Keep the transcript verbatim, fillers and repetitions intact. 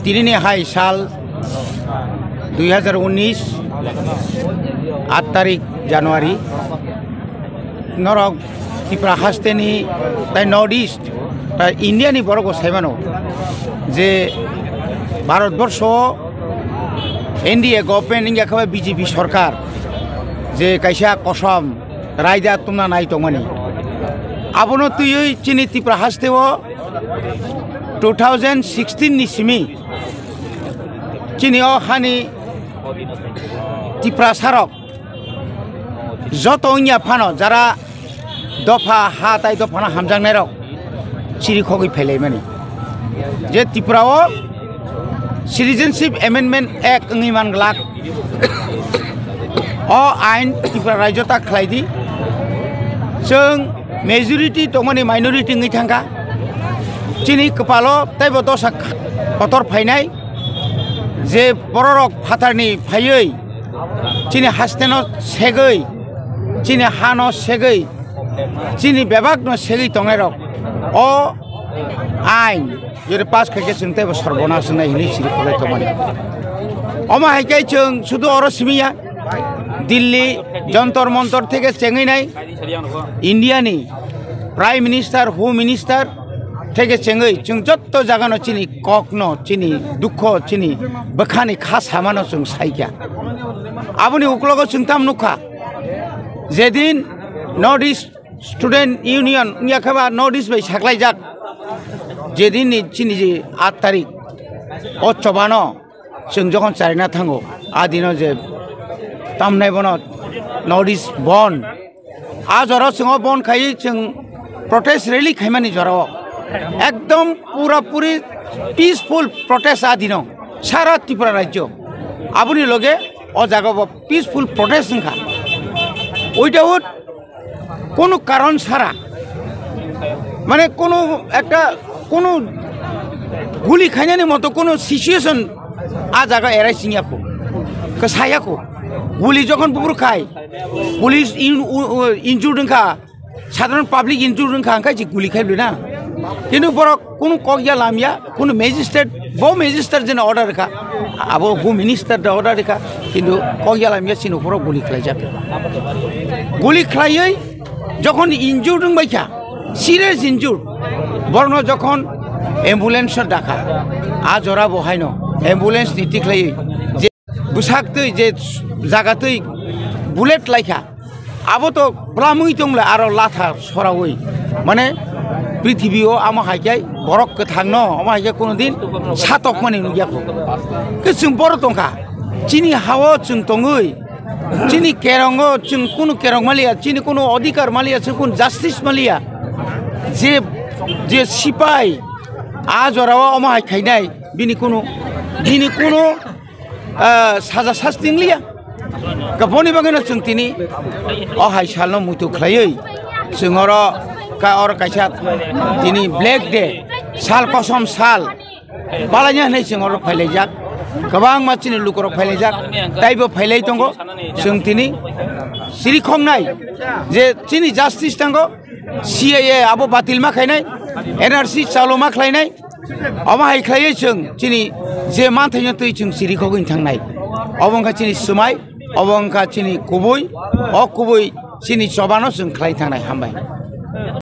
Tinini hai sal dui hazar unis, aat tarik January, norok Tripura hasteni tai North East, tai India ni borok bo sai mano je Bharat borsho N D A government wngya khe B J P sorkar je kaisa kosom raida tumna nai tongmani. Abono twiwi chini Tripura hasteo two thousand sixteen ni simi chini o hani Tiprasarok joto wngya phano jara dopha ha tai dophano hamjaknairok chiri khogwi phailaimani. Je Tripura o Citizenship Amendment Act wngwi man glak, o ain Tripura rajyo ta khlai di. Chwng majority tongmani minority wngwi thangkha. Chini kwpalo teibo dosa kotor phainai, je bororok phatharni phaiwi chini hasteno segwi, chini hano segwi, chini bebakno segwi tongnairok o ain jodi pass khaikhe chwng teibo sorbonas wngnai hinwi siri khogwi tongmani. Omo hai khe chwng sudu oro simiya, Delhi Jantar Mantar theke chengwi nai India ni Prime Minister, Home Minister theke chengwi chwng jotto jagano chini kokno, chini dukho, chini bwkhani kha samano chwng saikha. Aboni uklogo chwng tam nukha, jedin North East Student Union wngya khe ba North East bai saklaijak, jedin ni chini je aat tarik o chobano chwng jokhon charina thango, a dino je tamnai bono North East bon, a jora chwng o bon khai chwng protest rally khaimani jora o ekdom pura puri peaceful protest a dino sara Tripura rajyo. Aboni loge o jaga bo peaceful protest wngkha, without কোনো কারণ ছাড়া, মানে কোনো একটা কোনো গুলি খাইনানি মতো কোনো সিচুয়েশন আ জায়গা এরাই চিনিয়াকো, সায়াকো। গুলি যখন বুবুর খায়, পুলিশ ইনজুর্ড হংখা, সাধারণ পাবলিক ইনজুর্ড হংখা, হংখাই যে গুলি খাইল না। কিন্তু বড় কোনো কগিয়া লামিয়া, কোনো ম্যাজিস্ট্রেট, বউ ম্যাজিস্ট্রেট যেন অর্ডার রেখা, আবো হু মিনিস্টার অর্ডার রেখা, কিন্তু কগিয়া লামিয়া চিনি উপরও গুলি খেলাইজাক। গুলি খেলাইয়াই যখন ইনজুর্ড হংবাইখা, সিরিয়াস ইনজুর্ড, বরনো যখন অ্যাম্বুলেন্স ডাকা, আ জরা বহাইনো অ্যাম্বুলেন্স নীতি খেলাই যে bwsak twi je jaga twi bullet laikha, abo to bwlamwi tongla aro latha sorawi, mane prithibi o amo hai khe borok kwthang no amo hai khe kuno din satokmani nukya kho. Khe chwng boro tongkha, chini hao chwng tongwi, chini kerongo chwng kunu kerong maliya, chini kunu odhikar maliya, chwng kunu justice maliya, je je sipai a jorao omo hai khainai bini kunu bini kunu ah, saja sasti wngliya. Kaboni bagwino chwng tini o hai salno muitu khlaiwi chwng oro ka oro kaisa tini Black Day, sal kosom sal balaina hinwi chwng oro phailaijak. Kwbangma chini lukurok phailaijak, taibo phailai tongo. Chwng tini siri khongnai je chini justice tango, C A A abo batil ma khainai, N R C chalo ma khlainai, Omo hai khlaiwi chwng chini je manthaino twi chwng siri khogwi thangnai. Obo wngkha chini swmai, obo wngkha chini kubui, o kubui chini chobano chwng khlai thangnai. Hambai.